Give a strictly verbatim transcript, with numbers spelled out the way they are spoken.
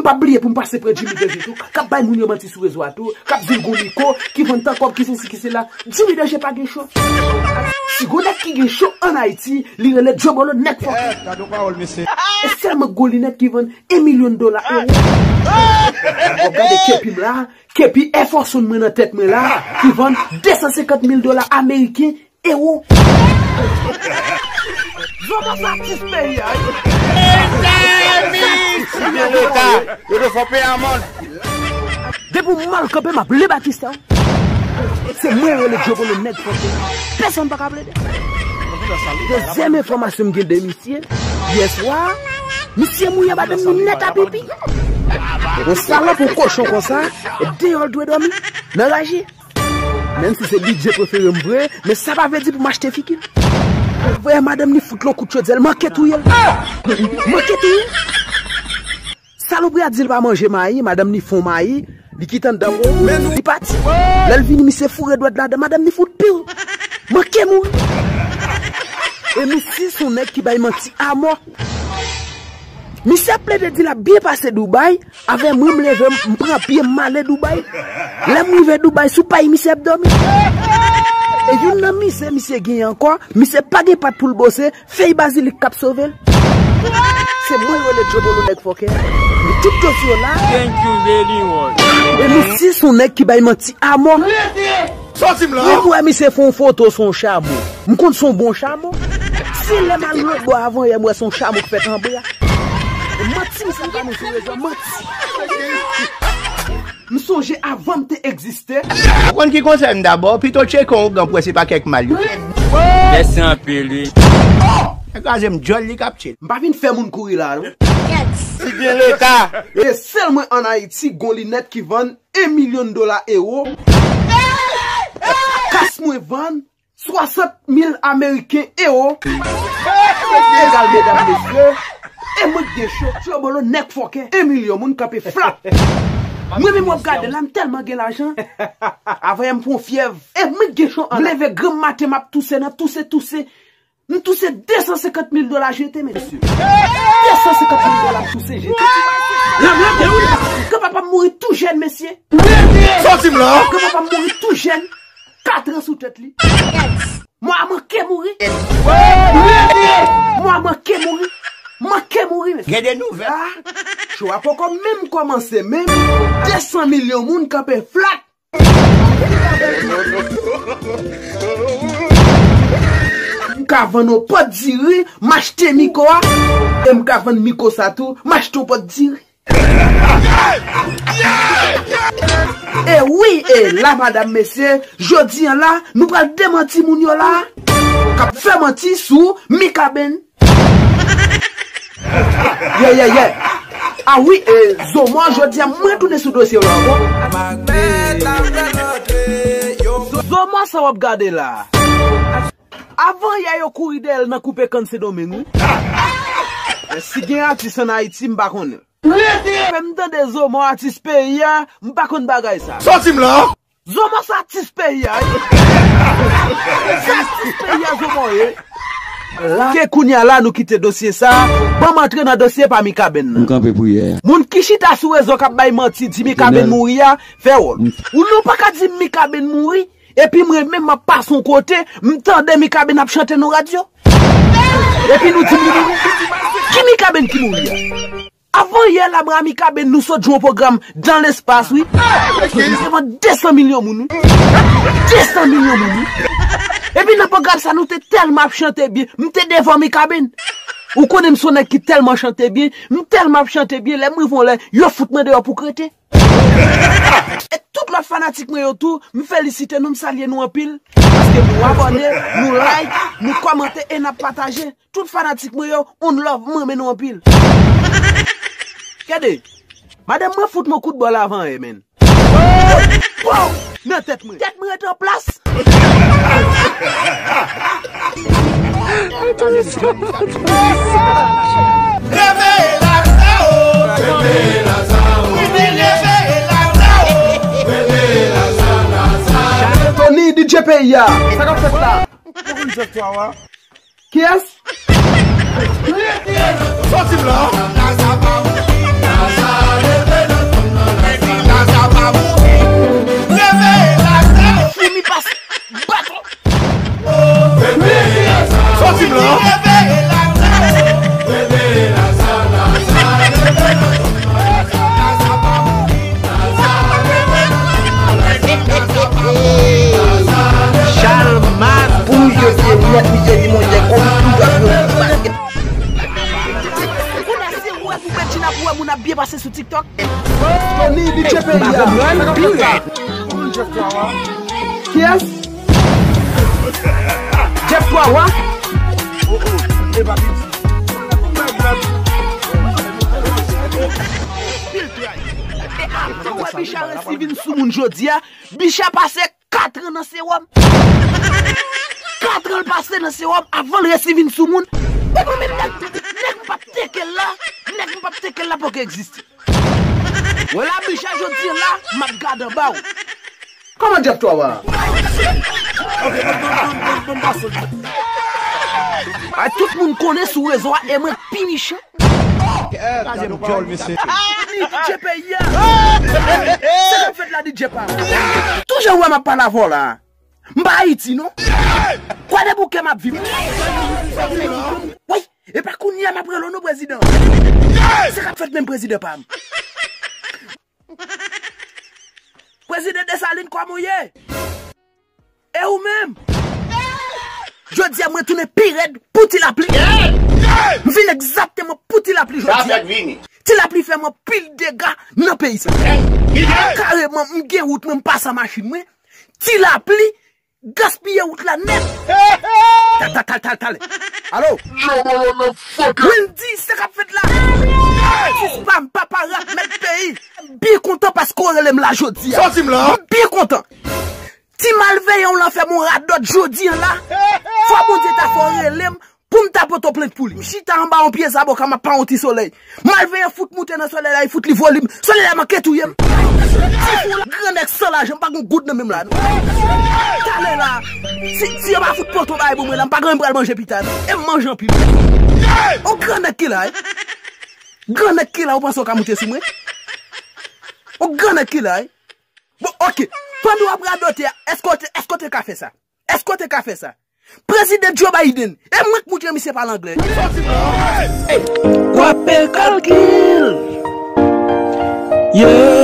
M p ap bliye pou m pase pran Jimmy Danger tou, k ap bay moun yo manti sou rezo a tou, k ap di l gon Miko ki vann tan kòb, ki sesi, ki sela. Jimmy Danger pa gen cho. Si gon nèg ki gen cho ann Ayiti, li rele Djobolo Nèg Fòkè. E sèlman gon linèt ki vann en milyon dola ewo. Bon, gade kepi m la, kepi Air Force One mwen nan tèt mwen la, ki vann de san senkant mil dola ameriken, ewo. Zòmò sa atis peyi a, wi. Mezanmi, si gen leta, yo te fè peye amann. Depi w mal kanpe, m ap le Batista. Se mwen rele Djobolo Nèg Fòkè. Pèsonn pa ka plede. Dezyèm enfòmasyon m gen de misye, yèswa, misye mouye madanm ni nèt a pipi. Yon salòp, yon kochon konsa, deyò l dwe dòmi nan raje. Menm si se bidjè prefere m vre, men sa pa vle di pou m achte figi l. Vre, madanm ni fout l yon kout chodyè, l manke touye l. Manke touye l. Salopri a di l pa manje mayi, madanm ni fon mayi, li kite anndan po, li pati. Lè l vini, misye foure dwèt ladan, madanm ni fout piw. Manke mouri. E misye se yon nèg ki bay manti a mò. Misye ap plede di l ap byen pase Dubai, avè mwen m leve m, m pran pye m, m ale Dubai. Lè m rive Dubai, sou pay misye ap dòmi. E youn nan mizè misye genyen ankò, misye pa gen pat pou l bwose, fèy bazilik k ap sove l. Se mwen rele Djobolo Nèg Fòkè. Tout dosye yo la. Thank you very much. E misye se yon nèg ki bay manti a mò. Sòti m la. Lè m wè misye fè yon foto sou yon chamo, m konn se yon bon chamo. Se lè m al lòt bò avan yè m wè se yon chamo k fèt an bra. E manti misye ap ba nou sou rezo, manti. M sonje avan m te egziste. Ou konn ki konsèy m dabò, pito tcheke yon ougan pou wè se pa kèk mal yo. Mèsi anpil, wi. Nèg kraze m djòl li k ap tcheke. M pa vin fè moun kouri la, non. Si gen leta. E sèl mwen ann Ayiti, gon linèt ki vann en milyon dola ewo. Kas mwen vann swasant mil ameriken ewo. Egal, medam, mesye. E mwen k gen cho, Djobolo Nèg Fòkè. En milyon moun kanpe flat. Mwen menm w ap gade la, m tèlman gen lajan. Avè m pran fyèv. E mwen k gen cho an. M leve granm maten, m ap touse nan touse, touse. M touse de san senkant mil dola jete, mesye. De san senkant mil dola m touse jete. Granpapa m mouri tou jèn, mesye. Sòti m la. Granpapa m mouri tou jèn. Katran sou tèt li. Mwa manke mouri. Mwa manke mouri. Manke mouri, mesye. Gen de nouvèl. Ah, cho a poko menm kòmanse menm. De san milyon moun kanpe flat. M ka vann yon pòt diri, m achte mikwo a. E m ka vann mikwo sa tou, m achte yon pòt diri. E wi, e la, madam, mesye, jodi a la, nou pral demanti moun yo la k ap fè manti sou Mikaben. Yeah, yeah, yeah. Ah wi, e, Zomò, jodi a mwen tounen sou dosye w la ankò. Zomò, sa w ap gade la? Avan yè yo kouri dèyè l nan koupe kann Sendomeng, wi. Men si gen atis ann Ayiti, m pa konnen. Fè m tande Zomò atis peyi a, m pa konn bagay sa. Sòti m la! Zomò sa atis peyi a, wi. Sa atis peyi a, Zomò ye. Ke kounye a la, nou kite dosye sa. Ban m antre nan dosye pa Mikaben nan. M kanpe priyè. Moun ki chita sou rezo k ap bay manti, di Mikaben mouri a, fè wòl. Ou nou pa ka di m Mikaben mouri, epi mwen menm m ap pase yon kote, m tande Mikaben ap chante nan radyo. Epi nou di m li mouri. Ki Mikaben ki mouri a? Avan yè la, mwen a Mikaben, nou sot jwe yon pwogram dans l'espace, wi. Misye vann de san milyon moun, wi. De san milyon moun, wi. Epi nan pwogram sa, nou te tèlman ap chante byen, m te devan Mikaben. Ou konnen m se yon nèg ki tèlman chante byen, m tèlman ap chante byen, lè m rive yon lè, yo fout mwen deyò pou krete. E tout lòt fanatik mwen yo tou, m felisite nou, m salye nou anpil. Paske nou abòne, nou like, nou kòmante e n ap pataje. Tout fanatik mwen yo, on love, m renmen nou anpil. Gade, madanm mwen fout mwen kout bòl avan yè, menn. Pow! Nan tèt mwen. Tèt mwen rete an plas. Reveye Lazaro! Reveye Lazaro! Vini reveye Lazaro! Reveye Lazaro, Lazaro! Tony, D J peyi a. Sa k ap fèt la? Kiyès? Sòti m la! Te pase sou TikTok. Tony, D J Peyi a. Kiyès? Jeff twa wa. E apre wè Bicha resi vin sou moun jodi a, Bicha pase katran nan sewòm. Katran l pase nan sewòm avan l resi vin sou moun. Epi menm nèg, nèg m p ap teke l la, nèg m p ap teke l la poko egziste. Wè la Bicha jodi a la, m ap gade anba w. Kòman Jeff twa wa? Ay, tout moun konnen sou rezo a, e mwen k pi mechan. Kraze m djòl, mesye. Ni D J Peyi a. Sa k ap fèt la, D J pa m? Tou jan w wè m ap pale avè w la. M pa Ayiti, non. Kwadèboukè m ap viv. Woy, e pa kounye a m ap rele w non, prezidan. Sa k ap fèt menm, prezidan pa m? Prezidan Desalin, kòman w ye? E ou menm? Jodi a, mwen tounen pi rèd pou ti lapli. M vin egzakteman pou ti lapli jodi a. Ti lapli fè m anpil dega nan peyi sa. Kareman, m gen wout mwen, m pase a machin mwen. Ti lapli gaspiye wout la nèt. Tal, tal, tal, tal, tal. Alo? Wendy, sa k ap fèt la? Atis pa m, papa rap, mèt peyi. M byen kontan paske w rele m la jodi a. Sòti m la. M byen kontan. Ti malveyan w lan fè m yon radòt jodi a la. Fò Bondye ta fè w rele m pou m ta pote w plent pou li. M chita anba yon pye zaboka, m ap pran yon ti solèy. Malveyan fout moute nan solèy la, li fout li volim. Solèy la manke touye m. Ti fou la, gran nèg san lajan, m pa gen goud nan men m la, non. Talè la, si, si yo pa fout pote yon bagay pou mwen la, m pa gen anyen m pral manje pita, non. E m manje anpil. On gran nèg ki la, wi. Gran nèg ki la, ou panse w ka moute sou mwen? On gran nèg ki la, wi. Bon, oke. Pandan w ap radote a, èske w te, èske w te ka fè sa? Èske w te ka fè sa? Prezidan Joe Biden, e mwen k moutre misye pale anglè. W ap fè kalkil. Yeah.